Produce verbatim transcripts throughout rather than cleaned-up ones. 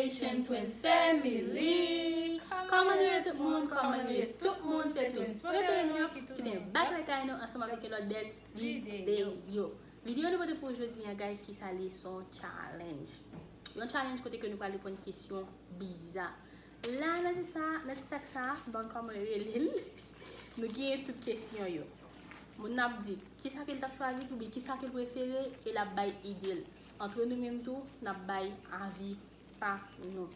Haitian Twins Family. Kòman nou ye tout moun? Kòman nou ye tout moun? Se twins prefere nou yo ki tounen back lakay nou ansanm avèk yon lòt bèl videyo. Videyo nou pote pou jodi a, guys, ki sa li se yon challenge. Yon challenge kote ke nou pral reponn kesyon biza. La, nan ti sa, nan ti sak sa, m pa konn kòman yo rele l. Nou genyen tout kesyon yo. Moun nan ap di kisa ke l t ap chwazi oubyen kisa ke l prefere e l ap bay ide l. Antre nou menm tou, n ap bay avi pa nou.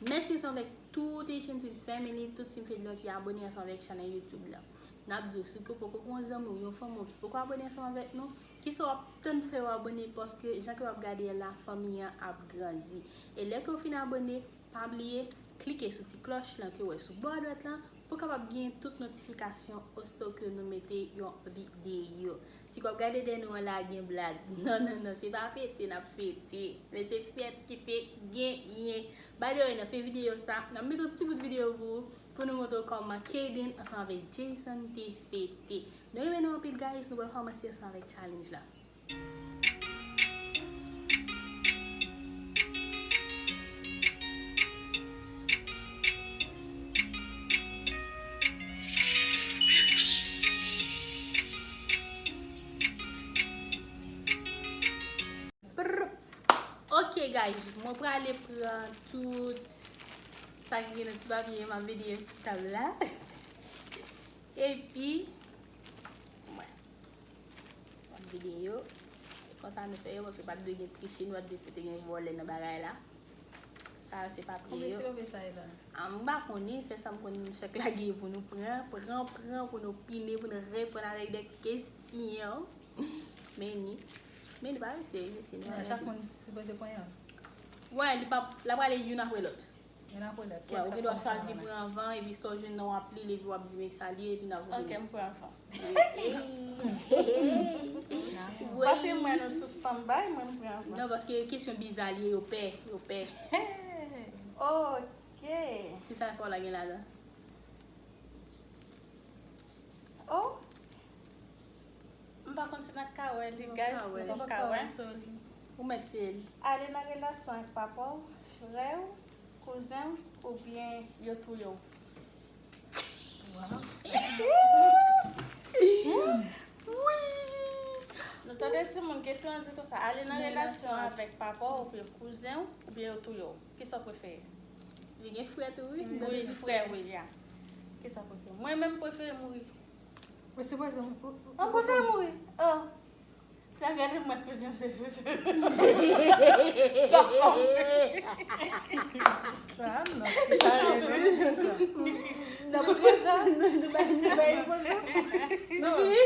Mèsi ansanm avèk tout Haitian Twins Family, tout Team Fedlon ki abone ansanm avèk chanèl YouTube la. N ap di w, si ke w poko gen yon zanmi w, yon fanmi w ki poko abone ansanm avèk nou, kisa w ap tann fè w abone, paske jan ke w ap gade a la, fanmi an ap grandi. E lè ke w fin abone, pa bliye klike sou ti klòch lan ke w wè sou bò adwat lan pou w kapab gen tout notifikasyon osito ke nou mete yon videyo. Si w ap gade dèyè nou an la gen blag. Non, non, non, se pa fete n ap fete. Men se fèt ki te genyen. By the way, nan fen videyo sa, n ap mete yon ti bout videyo pou ou, pou nou montre w kòman Kaden ansanm avèk Jason te fete. Nou renmen nou anpil, guys. Nou pral kòmanse ansanm avèk challenge la. Brr. Ok, guys, mwen prale pran tout sa ki gen nan ti papye m ap vide yo sou tab la. Epi, mwen. W ap vide yo. E konsa nou fè yo, paske pa t dwe gen triche, nou pa t dwe pote gen vòlè nan bagay la. Sa yo se papye yo. Konbyen ti kanpe sa ye la? Ah, m pa konnen, sèl sa m konnen, chak la gen pou nou pran, pran, pran, pou nou pine, pou nou reponn avèk de kesyon. Men ni, men ni pa mesye, mesye, nou. Chak moun sipoze pran yon. Wè, li pa, l ap prale youn apre lòt. Youn apre lòt. Wè, ou gen dwa chwazi pran anvan, epi sa w jwenn nan w ap li l, epi w ap di men sa l ye, epi n ap voye. Ok, m pran anvan. Paske mwen nou sou standby, mwen m pran anvan. Non, paske kesyon biza l ye, yo pè, yo pè. Ok. Kisa kò w la gen ladan? Oh. M pa konn si n ap ka wè li, guys, m p ap ka wè. Ou mèt te li. Ale nan relasyon ak papa w, frè w, kouzen w, oubyen yo touye w. Wi! Nou tande timoun, kesyon an di konsa, ale nan relasyon avèk papa w, oubyen kouzen w, oubyen yo touye w. Kisa w prefere? Li gen frè tou, wi. Wi, frè, wi, ya. Kisa w prefere? Mwen menm, m prefere mouri. Ou sipoze m... Ou prefere mouri? Oh. L ap gade mwen, kouzen m se... Sa non. Sa non. N ap pran sa. Nou bay, nou bay repons la. Nou fini?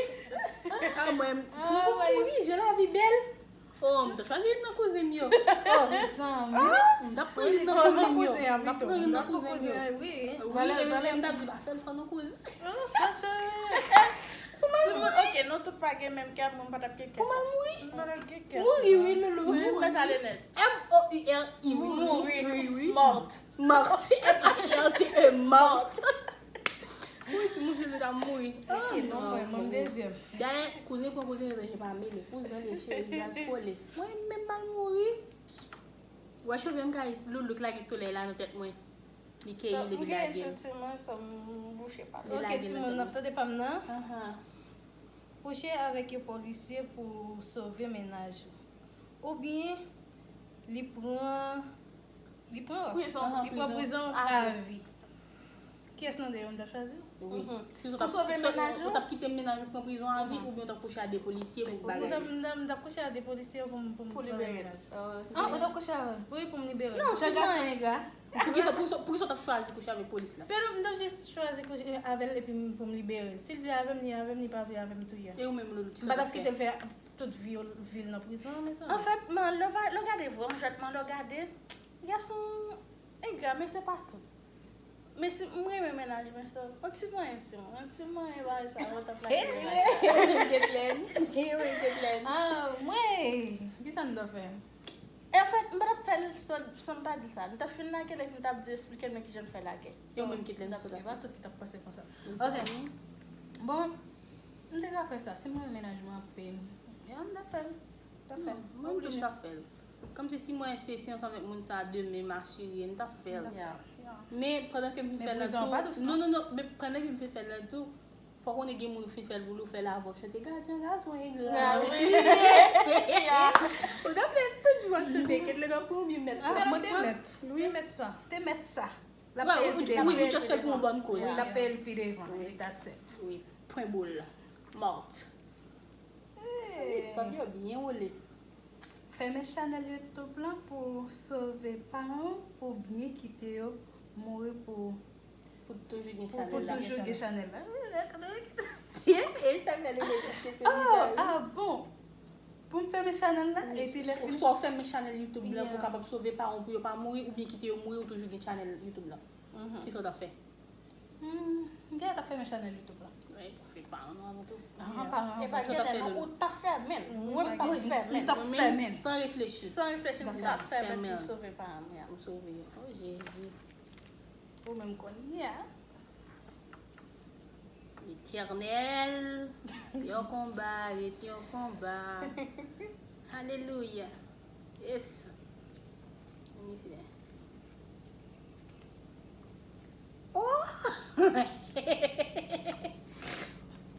Ah, mwen, pou, pou mwen, wi, jan lavi bèl. Oh, m t ap chwazi youn nan kouzen m yo. Oh, zanmi. M t ap pran youn nan kouzen m yo. M t ap pran youn nan kouzen m yo. Wi, men, men, men, m t ap di pa fè l fè nou kouzen. Timoun, ok, nou tout pa gen menm kè, mwen m pa t ap gen kè. Pou m al mouri? M pa t ap gen kè. Mouri, wi, Loulou. Mouri. Mèt ale nèt. M O U R I, mouri. Mouri, wi. Mort. Mort. M A U R T E, mort. Wi, timoun, se ta mouri. Ah, non, mwen, mwen, dezyèm. Dayè, kouzen pran kouzen, je pa mele. Kouzen li, cheri, gaz kole. Mwen menm, m al mouri. Wè, cheve m kay, Loulou k lage solèy la nan tèt mwen. Li keyi l epi lage l. Tout timoun, sa m bouche pa. Ok, timoun, n ap tande pa m nan. Kouche avèk yon polisye pou sove mennaj ou. Oubyen, li pran, li pran, li pran prizon avi. Kiyès nan de yo m t ap chwazi? Wi. Si w t ap, pou sove mennaj ou, ou t ap kite mennaj ou pran prizon avi, oubyen w t ap kouche ak de polisye pou bagay. M t ap, m t ap, m t ap kouche ak de polisye pou m, pou m libere l. Ah, ou t ap kouche avè l? Wi, pou m libere l. Non, ti gason engra. Poukisa, poukisa, poukisa w t ap chwazi kouche avèk polis la? Pero m t ap jis chwazi kouche avè l epi m, pou m libere l. Si l vle avè m, li avè m, li pa vle avè m, touye l. E ou menm, Loulou, kisa w t ap fè? M pa t ap kite l fè tout vi, vi l nan prizon, mezanmi. Anfèt, man, lè w va, lè w gade vre, m jwèt, man, lè w gade, gason engra, men se pa tout. Men si m renmen mennaj mwen, so, yon ti manyen, timoun, yon ti manyen bagay sa, mwen t ap lage mennaj la. Ou menm, Kathleen? Ou menm, Kathleen? Ah, mwen, kisa m t ap fè? E anfèt, m pa t ap fè l san, san m pa di l sa. M t ap fin lage l epi m t ap di, eksplike l men kijan l fè lage. E ou menm, Kathleen, kisa w t ap fè? E pa tout ki t ap panse konsa. Ok. Bon, m te ka fè sa. Si m renmen mennaj mwen anpil, ya, m t ap fè l. M t ap fè l. Mwen, m t ap fè l. Kòmsi si mwen se si ansanm avèk moun sa demen m asire, m t ap fè l. Men pandan ke m fin fè l nan tou, non, non, non, men pandan ke m fin fè l nan tou, fò konnen gen moun ou fin fè l pou li, ou fè l avè w chante, "Gadyen gason engra." Ou t ap fè tout jou ap chante, Ketlè nan premye mèt. Mwen te mèt. Te mèt sa. Te mèt sa. L ap peye l pi devan. Wi, ou just fè l pou yon bòn koz. Wi, l ap peye l pi devan. That's it. Wi, pwen boul. Mòt. Ti pap yo byen wole. Fèmen chanèl YouTube lan pou sove paran w oubyen kite yo mouri pou pou toujou gen chanèl la. Pou toujou gen chanèl la. E sa fè li mete kesyon. Ah bon. Pou m fèmen chanèl la epi lè fini. Swa w fèmen chanèl YouTube lan pou w kapab sove paran w pou yo pa mouri oubyen kite yo mouri ou toujou gen chanèl YouTube lan. Kisa w t ap fè? Hmm, m genlè t ap fèmen chanèl YouTube la. Wi, paske paran nou avan tou. Ahan, paran nou avan tou. E pa genlè non, ou t ap fèmen l. Mwen m t ap fèmen l. M t ap fèmen l. San reflechi. San reflechi, m t ap fèmen l pou m sove paran m. M sove yo. Oh, Jezi. Ou menm kounye a. Letènèl, yon konba, ret yon konba. Alelouya. Yes. Let me see that. Oh!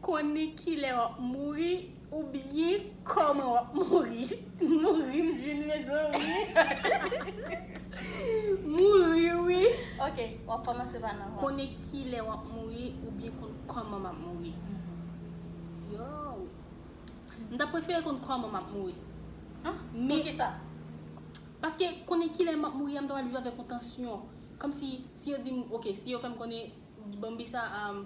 Konnen kilè w ap mouri oubyen kòman w ap mouri. Mouri m jwenn mezanmi. Mouri wi. Ok, w ap kòmanse pa nan vwa. Konnen kilè w ap mouri oubyen konn kòman m ap mouri. Yo. M ta prefere konn kòman m ap mouri. Men poukisa? Paske konnen kilè m ap mouri a, m ta pral viv avèk yon tansyon. Kòmsi, si yo di m, ok, si yo fè m konnen, Bambi sa, um,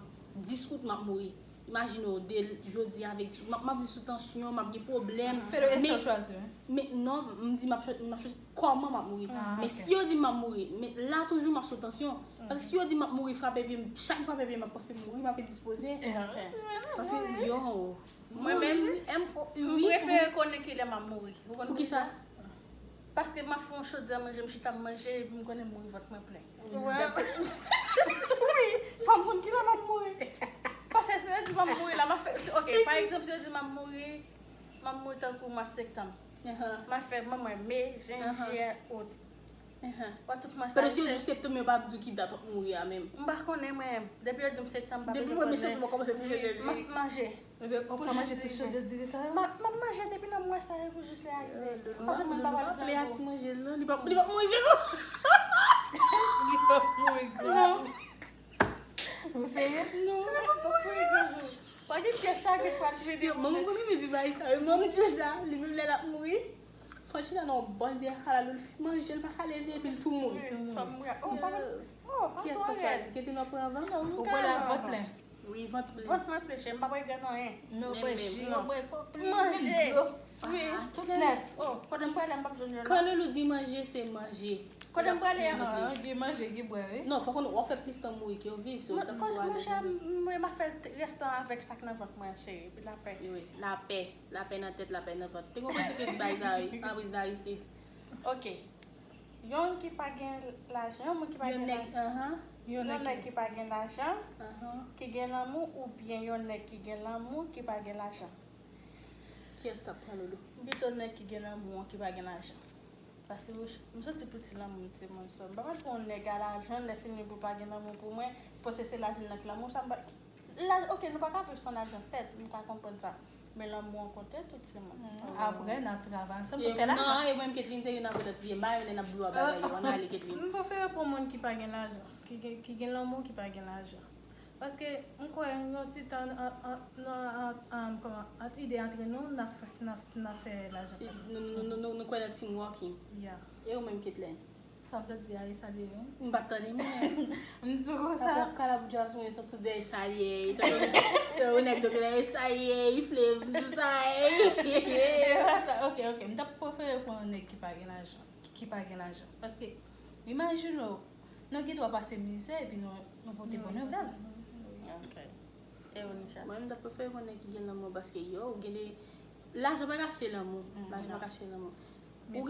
dis out m ap mouri. Imajine w, de jodi a avèk dis out, m ap, m ap viv sou tansyon, m ap gen pwoblèm. Pero e sa w chwazi, wi. Men non, m di m ap chwa-, m ap chwazi kòman m ap mouri. Men si yo di m ap mouri, men la toujou m ap sou tansyon. Paske si yo di m ap mouri, frape pye m, chak frape pye m ap panse mouri, m ap endispoze. Paske, yo, Mwen menm, m o u m prefere konnen kilè m ap mouri. Ou konn poukisa? Paske m ap fè yon chodyè manje, m chita m manje, epi m konnen m mouri vant mwen plen. Wi, fò m konn kilè m ap mouri. Paske si yo di m ap mouri la, m ap fè, ok, pa egzanp, si yo di m ap mouri, m ap mouri tankou mwa septanm. M ap fè mwen me, jen, jiyè, out. Pandan si yo di w septanm, yo pa di w ki dat w ap mouri a menm. M pa konnen mwen. Depi yo di m septanm, m pa bezwen konnen. Depi premye septanm, w kòmanse fè chodyè. M ap manje. Ou pa manje tout chodyè diri sa yo? M ap, m ap manje depi nan mwa sa yo pou jis lè a rive. Paske mwen pa pral pran gwo. Li p ap, li p ap mouri vre non. Li p ap mouri vre non. Ou serye? Non, li p ap mouri vre non. Pa gen pyès chak ki pral vini. Manman m konn renmen di bagay sa yo. Manman m di sa, li menm lè l ap mouri. Fò l chita nan yon bò dyè kalalou, l fin manje, l pa ka leve, epi l tou mouri. Kiyès k ap chwazi? Kite nou pran vant. Ou pral avè vant plen. Wi, vant plen. Vant mwen plen, cheri, m pa regret anyen. Men w bwè ji, w bwè kopi, manje. Wi, tout nèt. Oh, kote m prale, m p ap jwenn jwèt la. Kan Loulou di manje, se manje. Kote m prale a? Gen manje, gen bwè, wi. Non, fò konnen w ap fè plis tan mouri ke w viv, so w t ap mouri. Monchè, mwen m ap fè rès tan avèk sa k nan vant mwen an, cheri, epi lapè. Wi, lapè. Lapè nan tèt, lapè nan vant. Te gon prensip ki di bagay sa wi, pa briz nan isit. Ok. Yon ki pa gen lajan, yon moun ki pa gen lajan. Yon nèg ki pa gen lajan, ki gen lanmou, oubyen yon nèg ki gen lanmou, ki pa gen lajan. Kiyès t ap pran Loulou? M pito nèg ki gen lanmou an ki pa gen lajan. Paske m santi piti lanmou m ti moun sa. M pa pral pran yon nèg a lajan, lè fini pou pa gen lanmou pou mwen, panse se lajan nan ki lanmou sa m pa. Laj-, ok, nou pa ka viv san lajan, sèt, m ka konprann sa. Men lanmou an konte tout timoun. Apre, n ap travay ansanm pou fè lajan. Non, e mwen menm Ketlin, se youn apre lòt, vye, m pa renmen lè n ap blow up bagay yo, ann ale Ketlin. M prefere pran moun ki pa gen lajan, ki gen, ki gen lanmou, ki pa gen lajan. Paske m kwè yon ti tan, an, an, nan, an, an, kòman, ant ide antre nou, n ap fè, n ap, n ap fè lajan. Nou, nou, nou, nou, nou kwè nan teamworking. Yeah. E ou menm, Ketlin? Sa m t ap di a, e salye yo. M pa t tande mwen. M di w konsa. Apre kalabouja sou mwen, sa sou di a, e salye. Tankou yon nèg doktè, e salye, e fle, m sou sa, e. E pa sa, ok, ok. M t ap prefere pran yon nèg ki pa gen lajan, ki, ki pa gen lajan. Paske, imajine w, nou gen dwa pase mizè, epi nou, nou pote bon nouvèl. Ok. E ou, Nisha? Mwen, m t ap prefere pran nèg ki gen lanmou, paske, yo, ou gen de, lajan pa ka achte lanmou. Lajan pa ka achte lanmou. Ou, ou,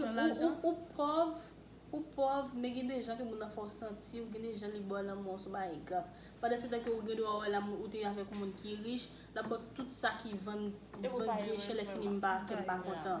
ou pòv, ou pòv, men gen de jan ke moun nan fè w santi, ou gen de jan li ba w lanmou an, se yon bagay grav. Pandan se tan ke ou gen dwa wè lanmou, ou te avèk yon moun ki rich, l ap ba w tout sa ki vann, vann byen chè, lè fini m pa, kè m pa kontan.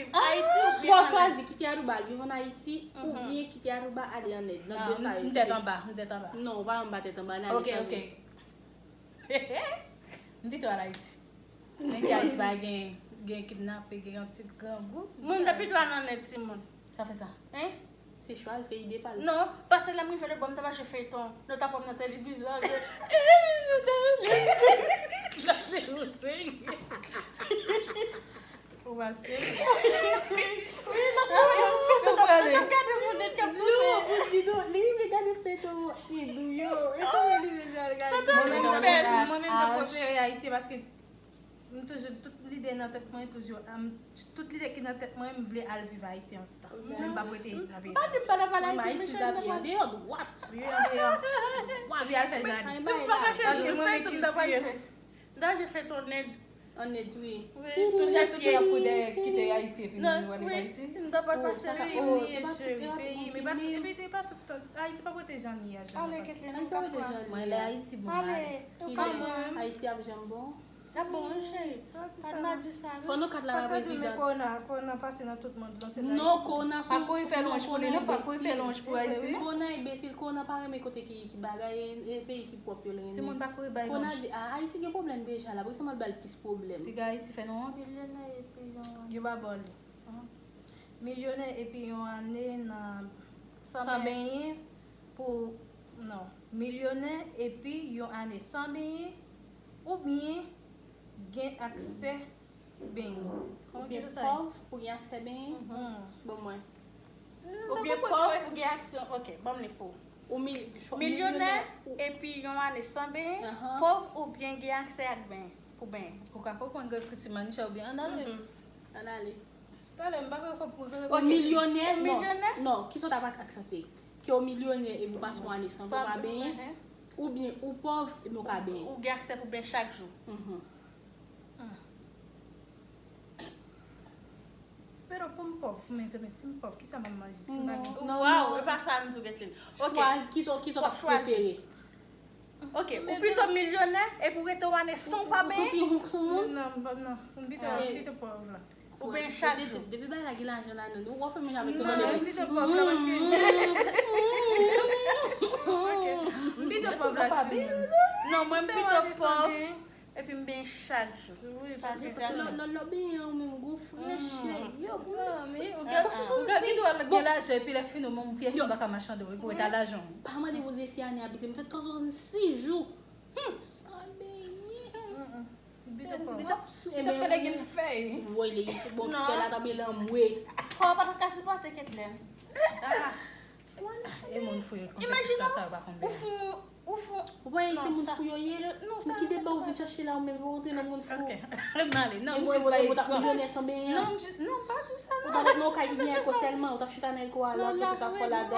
viv Ayiti oubyen Swa w chwazi kite Aruba al viv ann Ayiti oubyen kite Aruba ale ann End. Nan de sa yo. M tèt anba, m tèt anba. Non, ou pa anba tèt anba, n ale chwazi. Ok, ok. M pito al Ayiti. Men ki Ayiti pa gen, gen kidnape, gen yon ti grangou. Mwen, m ta pito al ann End, timoun. Sa fè sa. Hein? Se chwa l, se ide pa l. Non, paske lè m rive lòtbò, m t ap mache feyton. Nou t ap wè m nan televizyon. Ou pa serye? Wi, nan sa yo, feyton t ap gade moun nèt k ap danse. Non, ou di non, li rive gade feyton hindou yo. E sa yo rive gade. Mwen menm, mwen menm, mwen prefere Ayiti paske M toujou, tout lide nan tèt mwen, toujou, am, tout lide ki nan tèt mwen, m vle al viv Ayiti yon ti tan. M pa prete nan peyi. M pa di m pa ta pale Ayiti, Michel, m ta pale. Andeyò dwat. Wi, andeyò. Dwat. Epi al fè jaden. Si m pa ka chèche feyton, m ta pral fè. M ta chèche feyton Nèd. An Nèd, wi. Wi, touche pye. Tou jan tout moun ap kouri dèyè kite Ayiti epi nou, nou ale Ayiti. M ta pral pase peyi m ye, cheri, peyi m. Epi, epi pa tout, Ayiti pa prete jan li ye a, jan. Ale, Ketlin, m ta pral. Mwen, lè Ayiti bon, ale. Ayiti ap janm bon. N ap bon, wi, cheri. Pa di sa, non. Fò nou kat la prezidan. Sa k ta di, men kowona, kowona pase nan tout mond lan, se nan Ayiti. Non, kowona sou, pa kouri fè lwanj pou li, non, pa kouri fè lwanj pou Ayiti. Kowona enbesil, kowona pa renmen kote ki, ki bagay, e, e peyi ki pwòp yo l renmen. Timoun pa kouri bay lwanj. Kowona di, a, Ayiti gen pwoblèm deja la, pou sa m al ba l plis pwoblèm. Piga Ayiti fè nou wont. Milyonè epi yon. Yo pa ba w li. Milyonè epi yon ane nan san benyen pou, non, milyonè epi yon ane san benyen oubyen gen aksè benyen. Oubyen pòv pou gen aksè benyen? Ban mwen. Oubyen pòv pou gen aksè, ok, ban m li pou ou. Milyonè epi yon ane san benyen, pòv oubyen gen aksè ak benyen, pou benyen. Ou ka konprann grenn kriti Manicha oubyen ann ale. Ann ale. Talè, m pa ka konprann. Ou milyonè, non, non, kisa w t ap aksepte? Ke w milyonè epi w pase yon ane san ke w pa benyen, oubyen ou pòv epi w ka benyen. Ou gen aksè pou benyen chak jou. Pero pou m pòv, mezanmi, si m pòv, kisa m ap manje? Si m pa gen. Non, non, waw, e pa sa m di w, Ketlin. Ok. Chwazi, kisa, kisa w t ap prefere? Ok, ou pito milyonè epi w rete yon ane san w pa benyen? Ou santi honk sou moun? Non, non, non, m pito, m pito pòv la. Ou benyen chak jou. Depi bay la gen lajan ladan l, ou wè w fè menm jan avèk tonton Bebe. Non, m pito pòv la paske. Ok. M pito pòv la, timoun. Non, mwen m pito pòv epi m benyen chak jou. Wi, paske lò, lò, lò benyen an menm gwo frèch nèg yo. Zanmi, ou gen, ou gen, gen dwa gen lajan epi lè fini w menm pyès ou pa ka machande w epi w ret a lajan w. Pa mande Bondye si ane a piti, m fè katorze sis jou. Sa benyen. Bito pòv. Bito pòv. Bito pòv. Woy, legims fèy. Bon, fè la tanbe lanmwe. Kò pa ta ka sipòte Ketlin. E moun fou yo konn fè tout tan sa yo pa konn benyen. Ou fou, ou fou. Ou pa wè se moun fou yo ye? Ou kite ba ou vin chache la ou menm pou rantre nan moun fou. Ok. M ale. Non, m jis bay egzanp. Milyonè san benyen. Non, m jis, non, pa di sa non. Ou ta ret nan yon kay ki gen èlkò sèlman, ou t ap chita nan èlkò a, lòt ou t ap fò ladan.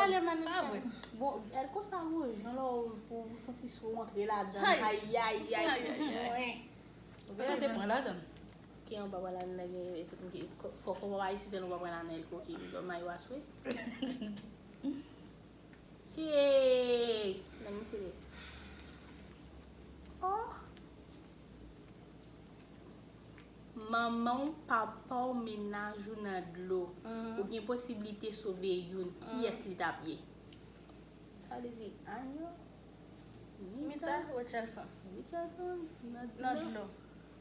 Pa vre. Bon, èlkò sa wouz, jan lò pou ou santi si w rantre ladan. Ay, ay, ay, ay. Ou pa tante pran ladan. Ki anba pral la, gen tout moun ki, fò, fò, fò pa isi sèl ou pa pral anèl koki, li dò mayo aswe. Hey! Nan moun serye. Oh! Manman w, papa w, mennaj ou nan dlo. Ou gen posiblite sove youn. Kiyès li t ap ye? Sa vle di, Anyo, Mita, Richelson. Richelson, nan dlo. Nan dlo.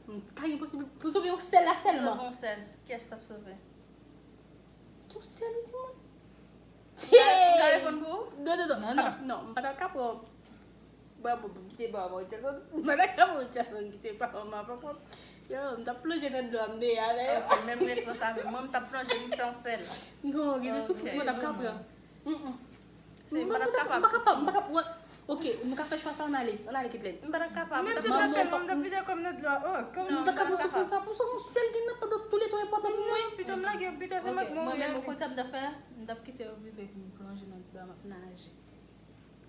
M ta gen posiblite pou sove yon sèl la sèlman. Sove yon sèl. Kiyès t ap sove? Yon sèl wi timoun. M ka reponn pou ou? Non, non, non. Non, non, non, m pa ta ka pran. Mwen, bon, bon, kite pa mwen, Richardson. Mwen, dakò, Richardson, kite pa mwen, pa mwen. Yo, m t ap plonje nan dlo a, m deye avè yo. Ok, menm refren sa, men mwen, m t ap plonje, m fè yon sèl. Non, gen de soufrans mwen t ap ka pran. Mm, mm. Se, m pa t ap kapab. M pa kapab, m pa kapab. Ok, nou ka fè chwa sa, ann ale. Ann ale, Kitlène. M pa t ap kapab. Menm jan m t ap fè, m t ap vide kò m nan dlo a. Oh, kòman m t ap kapab soufri sa? Pou sa, yon sèl ki nan pandan tou le twa enpòtan pou mwen. Pito m lage, pito se mwen k mouri. Mwen menm, ou konn sa m t ap fè? M t ap kite yo vire pou m plonje nan dlo a, m ap naje.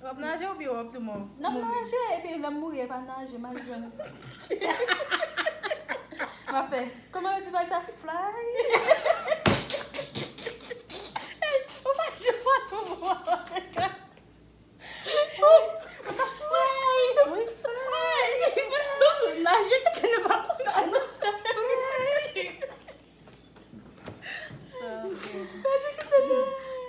W ap naje oubyen w ap tou mò? M ap naje, epi lè m mouri, e pa naje, m al jwenn. M ap fè, kòman yo di bagay sa? Fly. Ou pa jwenn mò. Ou ta fly. Wi, fly. Naje, te ne pa konsa, non. Fly.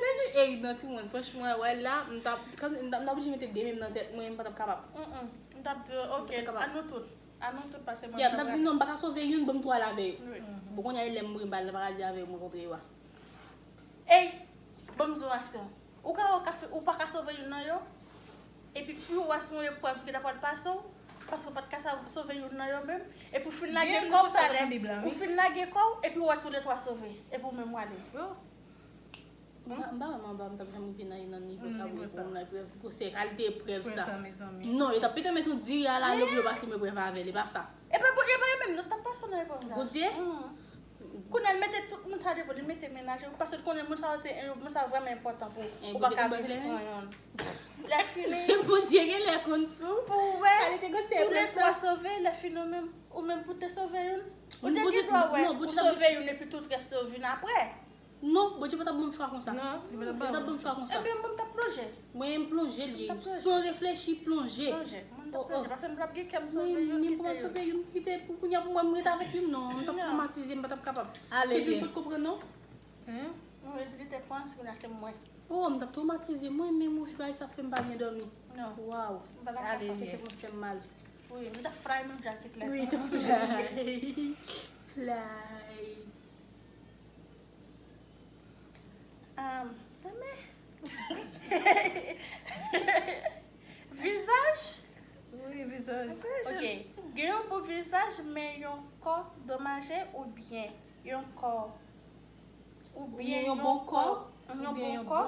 Naje, ey, non, timoun, franchman, wè la, m t ap, m t ap, m t ap oblije mete de men m nan tèt mwen, m pa t ap kapab. Mm, mm. M t ap di, ok, an nou tout. An nou tout, paske mwen, yeah, m t ap di, non, m pa ka sove youn, ban m tou ale avè yo. Wi. Bon, kounye a, lè m mouri, m pa al nan paradi avè yo, m rankontre yo a. Ey, ban m di w aksyon. Ou ka, ou ka fè, ou pa ka sove youn nan yo. Epi pou w wè se yon eprèv ki ta pral pase w, paske w pa t ka sa-, sove youn nan yo menm. Epi w fin lage kò w talè, ou fin lage kò w, epi w wè tou le twa sove. Epi w menm w ale. M pa, m pa wè manman m t ap janm rive nan, nan nivo sa pou, pou nan eprèv, pou se kalite eprèv sa. Non, yo t ap pito met yon diri a la, yo pase m eprèv avè l, e pa sa. E pa, e pa yo menm, nou t ap pase nan eprèv la. Bondye? Kounye a, l mete tout moun sa devan, li mete mennaj yo, paske l konnen moun sa yo te, moun sa yo vrèman enpòtan pou ou, ou pa ka viv san youn. Lè fini, Bondye gen lè konn sou. Pou w wè, tou le twa sove, lè fini ou menm, ou menm pou te sove youn. Ou te gen dwa wè, ou sove youn epi tout rès yo vin apre. Non, Bondye pa t ap ban m chwa konsa. Non, li pa t ap ban m chwa konsa. Ebyen, mwen, m t ap plonje. Mwen, m plonje l ye. San reflechi, plonje. Plonje. Mwen, m t ap plonje. Paske m t ap gen kè m sove youn, kite youn. Mwen, m kite pou kounye a, pou mwen, m ret avèk youn. Non, m t ap twomatize, m pa t ap kapab. Ale l ye. Ou te konprann, non? Wi, li te panse kounye a se mwen. Oh, m t ap twomatize. Mwen, menm wouch bagay sa fè m pa byen dòmi. Non. Waw. M pa t ap kapab, kite mwen fè m mal. Wi, m t ap fry menm jan ak Hitler. Wi, t ap fry. Fly. Um, tanmen. Vizaj? Wi, vizaj. Ok. Gen yon bon vizaj, men yon kò domaje oubyen yon kò, oubyen yon bon kò, yon bon kò,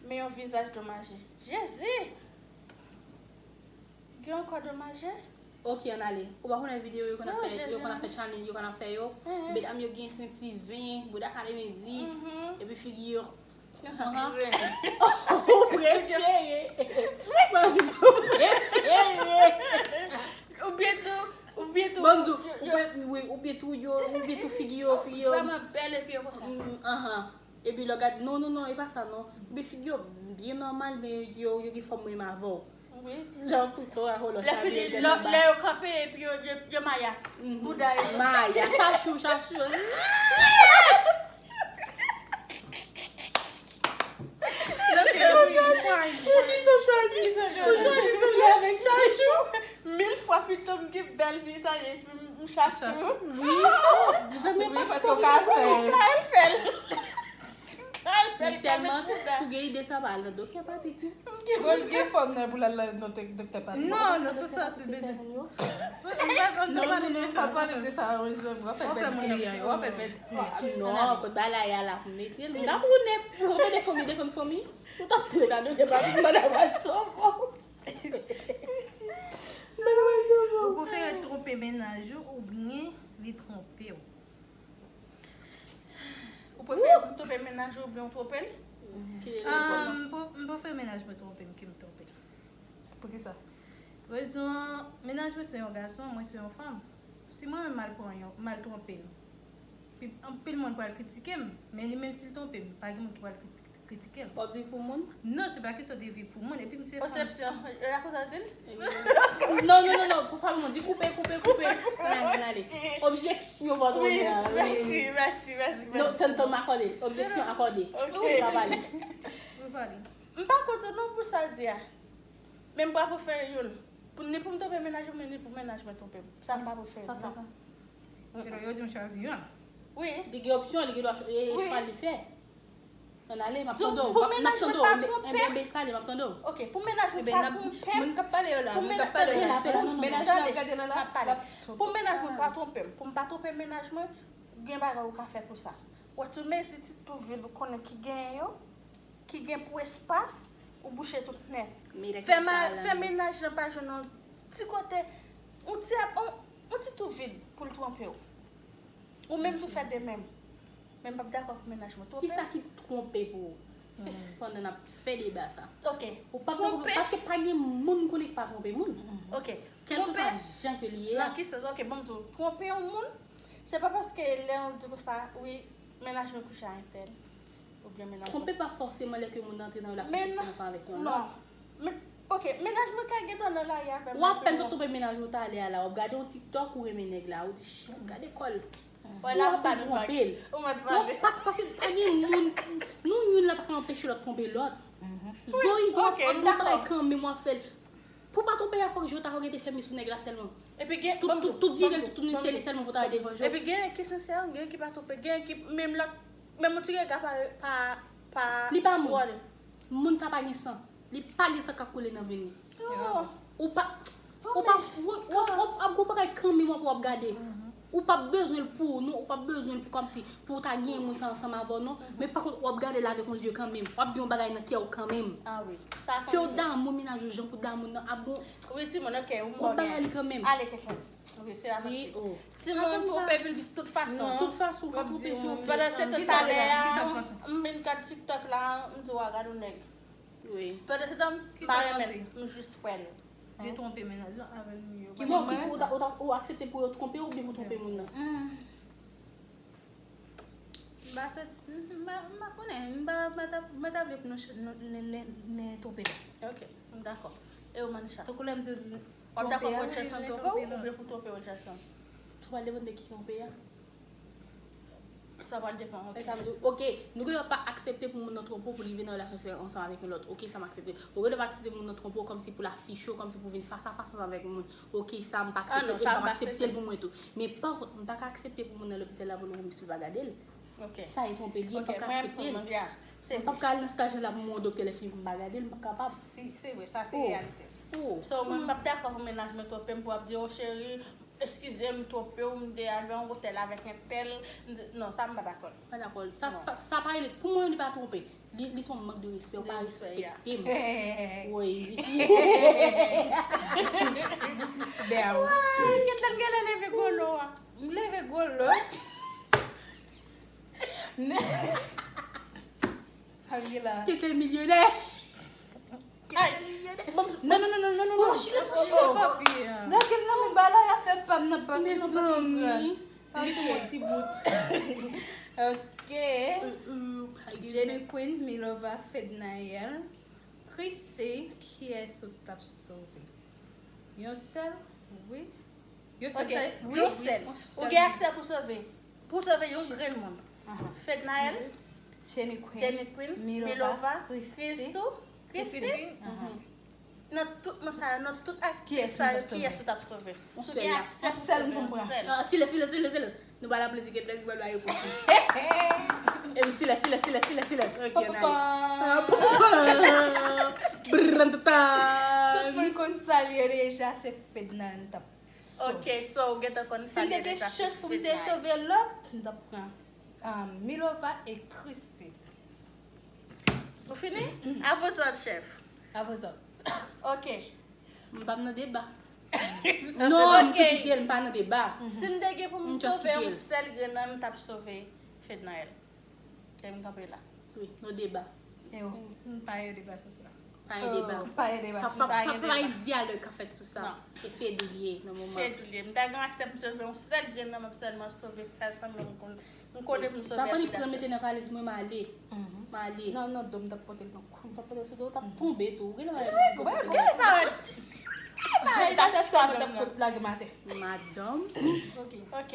men yon vizaj domaje. Jezi! Gen yon kò domaje? Ok, ann ale. Ou pa konnen videyo yo konn ap fè, yo konn ap fè challenge, yo konn ap fè yo. Medam yo gen senti ven, bouda katrevenndis, epi figi yo. Ou prefere. Ou prefere. Oubyen tou, oubyen tou. Bon, ou, wi, oubyen tou yo, oubyen tou figi yo, figi yo. Vrèman bèl epi yo konsa. Epi lè w gade, non, non, non, e pa sa, non. Men figi yo byen nòmal, men yo, yo gen fòm menm avè w. Wi. Lè w pran kò a, lè fini, lè yo kanpe, epi yo, yo, yo maya. Bouda yo. Maya, chachou, chachou. Ki sa w chwazi? Ki sa w chwazi? Ou chwazi sanble avèk chachou? Mil fwa pito m gen bèl vizaj epi m chachou. Wi. Wi, paske w ka fè l. Ou ka fè l. Men sèlman, si w gen ide sa, pa al nan doktè Patrick, non. Bon, l gen fòm nan pou l al nan doktè, doktè Patrick. Non, nan sans sa, se bezwen. Non, non, non, pa pale de sa, w ap fè l pèdi kri a, w ap fè l pèdi kri a. Non, kot bagay la, la pou mete l. M t ap ou nèt, ou konn de fanmi, defann fanmi. Ou t ap tou nan doktè Patrick, manda w al sove w. Ou prefere twonpe mennaj ou oubyen li twonpe w? Ou prefere m twonpe mennaj ou oubyen w twonpe l? Ah, m pre-, m prefere mennaj mwen twonpe m ke m twonpe l. Poukisa? Rezon, mennaj mwen se yon gason, mwen se yon fanm. Si mwen menm m al pran yon, m al twonpe l, pi, anpil moun pral kritike m, men li menm si l twonpe m, pa gen moun ki pral kri-, kritike l. W ap viv pou moun? Non, se pa kesyon de viv pou moun. Epi m se fanm. Konsepsyon, e la konsa w di l? Non, non, non, non, pou fanm, non, di koupe, koupe, koupe. Ann ale, ann ale. Objeksyon, pa twò. Wi, mèsi, mèsi, mèsi, mèsi. Non, tann, tann, m akòde l. Objeksyon akòde. Ok. Ou pa pale. Ou pale. M pa kont ou non pou sa w di a. Men m pa prefere youn. Pou, ni pou m twonpe mennaj mwen, ni pou mennaj mwen twonpe m. Sa m pa prefere, non. Sa, sa, sa. Yo di m chwazi youn. Wi. Li gen opsyon, li gen dwa chwa-, e, e chwa li fè. Ann ale, m ap tande w. Pou mennaj mwen pa twonpe m. Enben, sale, m ap tande w. Ok, pou mennaj mwen pa twonpe m. Moun k ap pale yo la, moun k ap pale yo la. Mennaj la ap gade nan la. Pou mennaj mwen pa twonpe m, pou m pa twonpe mennaj mwen, gen bagay ou ka fè pou sa. Ou wè ti mezi ti tou vid ou konnen ki genyen yo, ki gen pou espas, ou bouche tout nèt. Fè mennaj lan pa jwenn yon ti kote, yon ti, yon, yon ti tou vid pou l twonpe w. Ou menm tou fè de menm. Men m p ap dakò pou mennaj mwen twonpe m. Kisa ki twonpe pou ou? Pandan n ap fè deba sa. Ok. Ou pa twonpe, paske pa gen moun m konnen ki pa twonpe moun. Ok. Kèlkeswa jan ke li ye a. Nan ki sans? Ok, ban m di w, twonpe yon moun, se pa paske lè yon di konsa, wi, mennaj mwen kouche a entèl. Oubyen mennaj mwen. Twonpe pa fòseman lè ke moun nan antre nan relasyon seksyèl ansanm avèk yon lòt. Non. Men, ok, mennaj mwen ka gen dwa nan lari a fè m. W apèn sot twonpe mennaj ou talè a la, w ap gade yon TikTok, ou renmen nèg la, ou di, "Shit, gade kò l." Si w ap twonpe l. Ou pa, paske pa gen moun, nou youn la pa ka anpeche lòt twonpe lòt. Zo, Izo ap ap yon bagay kanmenm, w ap fè l. Pou pa twonpe a, fòk je w ta fò gen te fèmen sou nèg la sèlman. Epi gen, tout, tout, tout vire l, tout toune se li sèlman pou ta al devan je w. Epi gen ki sensè, gen ki pa twonpe, gen ki menm lòt, menm yon ti rega pa, pa, pa. Li pa moun. Moun sa pa gen san. Li pa gen san k ap koule nan venn li. Ou pa, ou pa, ou, ou, ou ap gon bagay kanmenm w ap, w ap gade. Ou p ap bezwen l pou ou, non, ou p ap bezwen l pou kòmsi pou w ta genyen moun sa ansanm avè w, non. Men pa kont, w ap gade l avèk yon zye kanmenm. W ap di yon bagay nan kè w kanmenm. Ke w damou mennaj ou jan pou damou nan ap gon, wi, timoun, ok, ou gon bagay li kanmenm. Ale kèt la. Wi, se la manti. Timoun, twonpe vin di tout fason. Tout fason, w ka twonpe je w. Pandan se tan talè a, m vin gad TikTok la, m di, "Wa, gad yon nèg." Wi. Pandan se tan, m pa renmen l, m jis kwè l. Yo twonpe mennaj lan avè l, yo. Ki moun ki ou ta, ou ta, ou aksepte pou yo twonpe w oubyen pou twonpe moun nan? M pa sot, m pa, m pa konnen, m pa, m pa ta, m pa ta vle pou nou ch-, nou, nou, nou, nou twonpe l. Ok, m dakò. E ou, Manisha? Tankou lè m di w, w ap dakò pou Richardson twonpe w oubyen pou twonpe Richardson? Sa pral depann de ki twonpe a. Sa pral depann, ok. Sa m di w, ok, nou gen dwa pa aksepte pou moun nan twonpe w pou li vin nan relasyon seksyèl ansanm avèk yon lòt. Ok, sa m aksepte. Ou gen dwa pa aksepte pou moun nan twonpe w kòmsi pou l afiche w, kòmsi pou vin fas a fas ansanm avèk moun. Ok, sa m pa aksepte, e m p ap aksepte l pou mwen tou. Men pa kont, m pa ka aksepte pou moun nan lopital la pou l wè m si l pa gade l. Sa e twonpe l ye, m p ap ka aksepte l. M p ap ka al nan staj la pou m wè yon doktè lè fini pou m pa gade l, m p ap kapab. Si, se vre, sa se reyalite. So, mwen, m p ap dakò pou mennaj mwen twonpe m pou ap di, "O cheri, eskize m, m twonpe w, m te al nan yon otèl avèk entèl." M di, non, sa m pa dakò. Pa dakò. Sa, sa, sa pa rele, pou mwen, li pa twonpe. Li, li se yon mank de respè, ou pa respekte m. Wi. Damn. Waay, Ketlan genlè leve gwo lo a. M leve gwo lo. Angela. Ketlan milyonè. Ay, non, non, non, non, non, non, non. Lage l nan men bala, y a fè pa m nan pa m nan pa m pran. Li tou yon ti bout. Ok. Jenny Queen, Milova, Fednaelle, Christy, kiyès ou t ap sove? Yon sèl? Wi. Yon sèl, ok, sa, wi, yon sèl. Ou gen aksè pou sove. Pou sove yon grenn moun. Fednaelle, Jenny Queen, Milova, Christy. Christy. Nan tout moun sa yo, nan tout aktris sa yo, kiyès ou t ap sove? Si w gen aksè pou sove yon sèl. Silans, silans, silans, silans. Nou ba l plezi, gen lè li ba l repons li. Epi silans, silans, silans, silans, silans. Ok, ann ale. Tout moun konn sa l ye deja, se Fednaelle m t ap sove. Ok, so ou gentan konn sa l ye deja, se Fednaelle. Si m te gen chans pou m te sove lòt, m t ap pran, um, Milova e Christy. Ou fini? A vozòt, chèf. A vozòt. Ok. M pa nan deba. Non, m te kite l, m pa nan deba. Si m te gen pou m sove yon sèl grenn nan, m t ap sove Fednaelle. E m kanpe la. Wi, nou deba. E ou? M pa gen deba sou sa. Pa gen deba. Pa gen deba sou sa. Pa, pa, pa gen dyalòg k ap fèt sou sa. Non. E Fedou l ye nan moman. Fedou l ye. M ta gen aksè pou m sove yon sèl grenn nan, m ap sèlman sove sèl sa m konn. M konnen pou m sove. Lapani pran mete nan valiz mwen, m ale. M ale. Non, non, do m t ap pote l nan kou. M t ap pote l sou do, w t ap tonbe tou. Ou gen lè m ale. Madanm. Ok. Ok.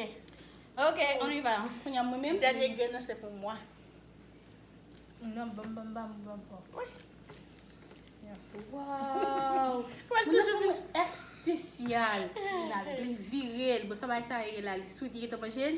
Ok, on y va. Kounye a mwen menm. Dènye grenn nan se pou mwen. Non, ban m, ban m, ban m, ban m. Waw! Mwen toujou vin espesyal. Li vire l. Bon, sa bagay sa ye la, li swit, li gentan manje l.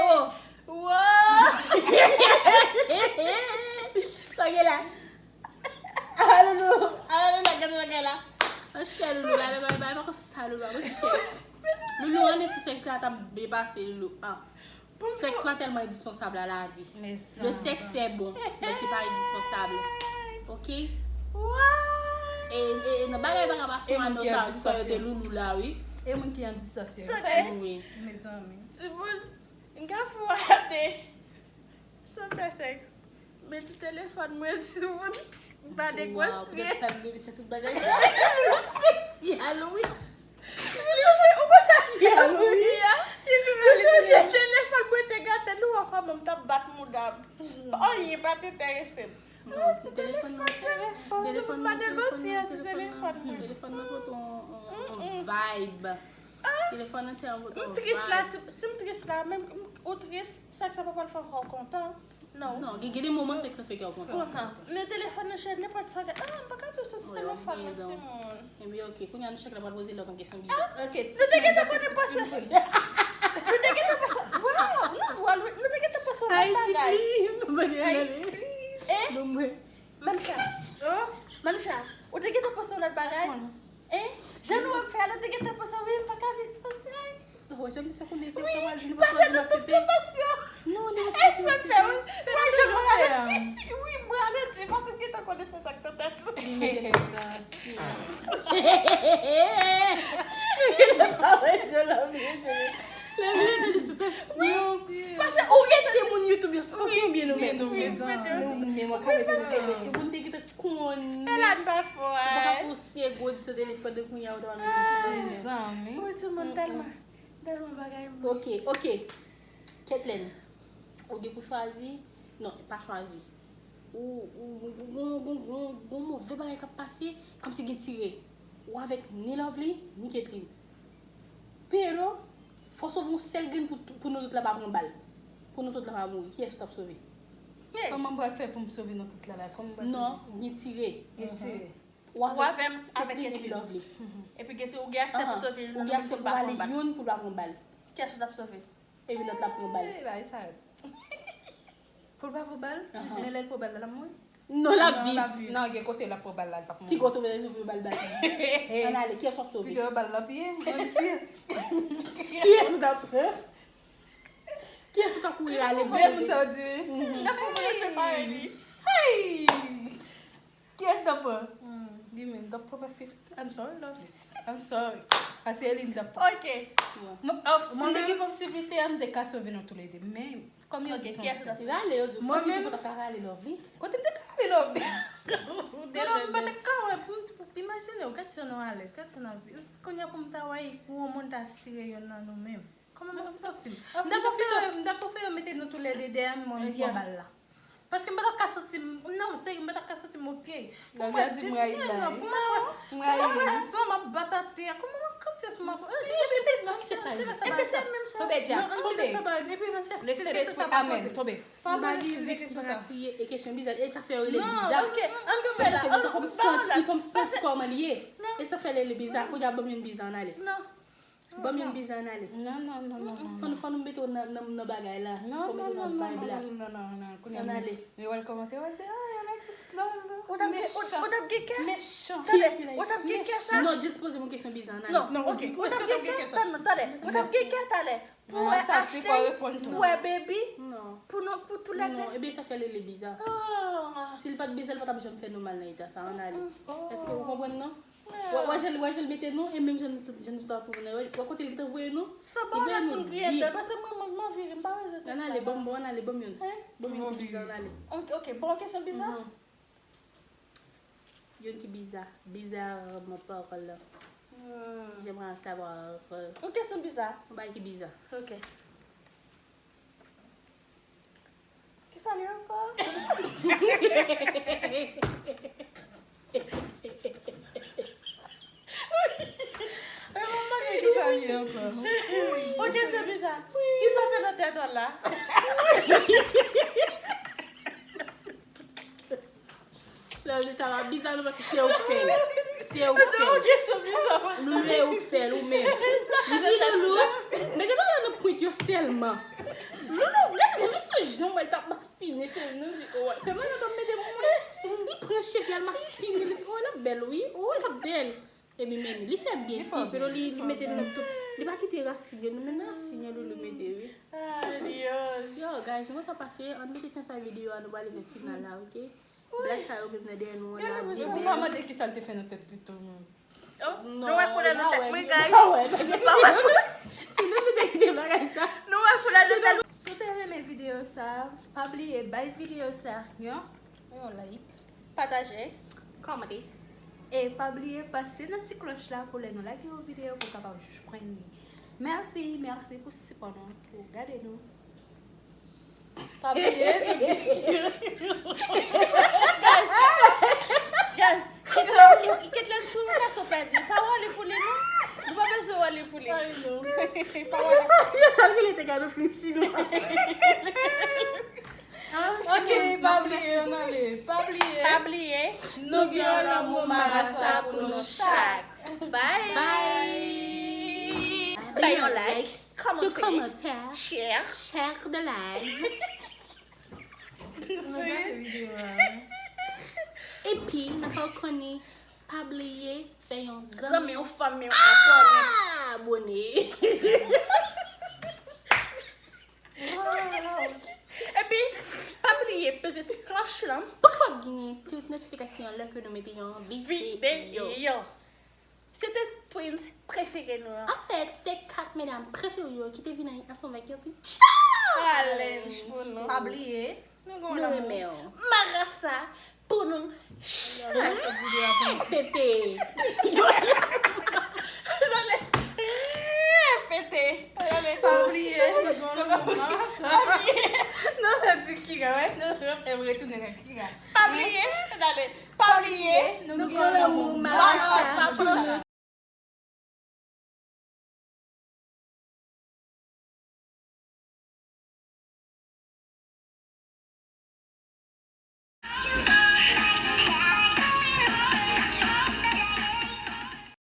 Oh! Wow! Sa gen la? Ala Loulou, ala Loulou, gade bagay la. Monchè Loulou, gade bagay, bagay pa konsa Loulou, monchè. Loulou, ann si sèks la t ap byen pase Loulou. Ah. Sèks pa tèlman endispansab a lavi. Le sexe est bon, mais c'est pas indispensable. Ok? E, e, e nan bagay pa ka pase ann sa, zistwa yo te Loulou la, wi. E moun ki an distans yo. Wi. Mezanmi. Timoun, m ka fou ate. San fè sèks. Men ti telefòn mwen sou moun. M pa negosye. Sa m fè tout bagay sa. Loulou spesyal, wi. Li chanje, ou konn sa fè wi a? Li chanje telefòn mwen te gate nou wè kòman m t ap bat mouda m. Anyen pa t enterese m. Non, ti telefòn nan, telefòn nan, telefòn nan, telefòn nan, telefòn nan pote yon, yon, yon vibe. Telefòn nan te yon pote yon vibe. M tris la, si, si m tris la, menm ou tris, sa k sa pa pral fè kò w kontan. Non. Non, gen, gen de moman sèks sa fè kè w kontan. Kontan. Men telefòn nan chè, nenpòt sa, ah, m pa ka pran sou ti telefòn nan timoun. Ebyen, ok, kounye a nou chak la pral poze lòt yon kesyon bizè. Ah, ok. Nou te gentan konnen pase. Nou te gentan pase. Wow, nou dwòl, wi. Nou te gentan pase yon lòt bagay. Haiti, please. Haiti, please. Eh? Manoucha. Oh, Manoucha, ou te gentan pase yon lòt bagay? Eh? Jan nou ap fè a, nou te gentan pase, wi, m pa ka viv san sèks. Oh, jan m te fè konnen se ou k ap al vin pase nou tout tantasyon. Non, non, non. Eksprè fè, wi. Mwen, jan mwen ralanti. Wi, mwen ralanti, paske m gentan konnen se sa k nan tèt ou. Li mete tantasyon. Li pa wè jan l ap rete. Lè m rete li sou tantasyon. Paske ou rete moun YouTube yo sou tantasyon byen nou menm. Byen nou menm. Nou menm, mwen ka rete nou menm. Si moun te gentan konnen. Elan pa fò. Ou pa ka fè yon sye gwo di sou telefòn de kounye a ou ta wè nou sou tantasyon. Mezanmi. Wi, timoun tèlman, tèlman bagay mwen. Ok, ok. Ketlen, ou gen pou chwazi. Non, pa chwazi. Ou, ou, ou, ou, ou, ou, ou move bagay k ap pase, kòmsi gen tire. Ou avèk ni Lovely, ni Ketlen. Pero, fò sove yon sèl grenn pou, pou nou tout la pa pran bal. Pou nou tout la pa mouri. Kiyès ou t ap sove? Kòman m pral fè pou m sove nou tout la la? Kòman m pral fè? Non, gen tire. Gen tire. Ou avè m, avèk Ketlen epi Lovely. Epi gen tire, ou gen aksè pou sove youn, ou gen aksè pou pale youn pou l pa pran bal. Kiyès ou t ap sove? Epi lòt la pran bal. Ey, bagay sa rèd. Pou l pa pran bal? Men lè l pran bal la, l ap mouri? Non, l ap viv. Non, gen kote l ap pran bal la, l p ap mouri. Ki kote w bezwen pou yo ba l bal? Ann ale, kiyès w ap sove? Pito yo ba l nan pye, mwen di. Kiyès w t ap pran? Kiyès w t ap kouri ale pou sove? Depi sa w di wi. Nan fò mwen yo tchwe pare li. Hey! Paske, I'm sorry, love. I'm sorry. Paske Elinda pa. Ok. Mwen, ah, si m te gen posiblite a, m te ka sove nou toulede. Men, kòm yo di se yon sèl. Rale yo di, fò di ou pa ta ka rale Lovely. Kote m te ka rale Lovely? Non, non, m pa ta ka wè pou m, imajine w, gad jan nou alèz, gad jan nou ap viv. Kounye a pou m ta wè, pou yon moun ta tire yonn nan nou menm. Kòman m ap santi m? M ta prefere, m ta prefere yo mete nou toulede dèyè m, mwen m pran bal la. Paske m pa t ap ka santi m, non, serye, m pa t ap ka santi m ok. Pou mwen, di m rayi la, pou mwen, m rayi pou mwen, san m ap bat atè a, kòman m ap kanpe pou m ap, epi, epi, epi, epi, epi, epi, epi, epi, tonbe djab, tonbe. Lese lespri, amèn, tonbe. Si m pa gen vèks, m pa ka kriye, e kesyon biza, e sa fè yo rele l biza. Non, ok, ann kanpe la. E sa fè biza, fò m santi, fò m santi kòman l ye. E sa fè l rele biza, kounye a ban m yon biza, ann ale. Non. Ban m yon biza, ann ale. Non, non, non, non, non. Fò nou, fò nou mete w nan, nan, nan bagay la. Non, non, non, non, non, non, non, non, non, non. Ann ale. Yo wè l kòmante, yo di, ah, yo like this love. Ou t ap gen, ou, ou t ap gen kè? Mechan. Tande, ou t ap gen kè sa? Non, just poze m yon kesyon biza, ann ale. Non, non, ok. Ou t ap gen kè? Tann, tande. Ou t ap gen kè talè? Pou wè Ashley, pou wè Baby, pou nou, pou toulede. Non, ebyen sa fè l rele biza. Si l pa t biza, l pa t ap janm fè nou mal nan eta sa, ann ale. Èske ou konprann, non? Wè, wè jan l, wè jan l mete nou, e menm jan nou, jan nou sot ap pran nou, wè, wè kote li te voye nou? Li voye nou byen. Paske mwen, mwen, mwen vire, m pa bezwen tèks la. Ann ale, ban m, bon, ann ale, ban m youn. Ban m youn ki biza, ann ale. Ok, ok, bon, kesyon biza? Youn ki biza, bizarrement parlant. J'aimerais en savoir. Yon kesyon biza. Yon bagay ki biza. Ok. Kisa li ankò? Mwen pa konnen kisa li ankò. Ok, se biza. Kisa fè nan tèt ou la? Love, sa va biza nou paske se ou k fè l. Se ou k fè l. Loulou, e ou k fè l, ou menm. Li di Loulou, mete pa nan pwent yo sèlman. Loulou, gade, men se jan mwen t ap maspinen, se nou di, oh, kòman nan kòm mete moun, li pran cheve a, l maspinen, li di, oh, l ap bèl, wi, oh, l ap bèl. Epi men li fè byen, si, pero li, li mete l nan tout, li pa kite rasin yo, nou menm rasin yo, Loulou mete, wi. Yo, guys, nou wè sa pase, ann mete fen sa videyo a, nou prale nan final la, ok? Blag sa yo menm nan dèyè nou an la, byen bèl. Ou pa mande kisa l te fè nan tèt li tou, non. Nou wè koulè nan tèt mwen, guys. Nou pa wè. Se nou, nou te kite bagay sa. Nou wè koulè nan tèt. Si w te renmen videyo sa, pa bliye bay videyo sa yon, yon like. Pataje. Kòmante. E pa bliye pase nan ti klòch la pou lè nou lage yon videyo pou w kapab jwenn li. Mèsi, mèsi pou sipò nou, pou gade nou. Pa bliye. Guys, guys, Ketlène, si w wè sa w pèdi, pa wale pou li, non. Nou pa bezwen wale pou li. Pa wale. Sa l rele te gade yon fim chinwa. Ok, pa bliye, ann ale. Pa bliye. Pa bliye, nou gen yon lanmou marasa pou nou chak. Bye. Bye. Bay yon like, kòmante, share. Share the live. Epi, n ap fè w konnen, pa bliye fè yon zanmi, yon fanmi, yon abòne. Epi, pa bliye peze ti klòch lan pou w kapab genyen tout notifikasyon lè ke nou mete yon videyo. Se te twins prefere nou an. Anfèt, se te kat medam prefere yo ki te vin ansanm avèk yon ti challenge pou nou. Pa bliye, nou renmen w. Marasa pou nou chak. Pete. Repete. Pa bliye. Pa bliye. Non, sa di Kira, wè. Nou fè m retounen nan Kira. Pa bliye. Pa bliye. Nou gen lanmou marasa pou nou.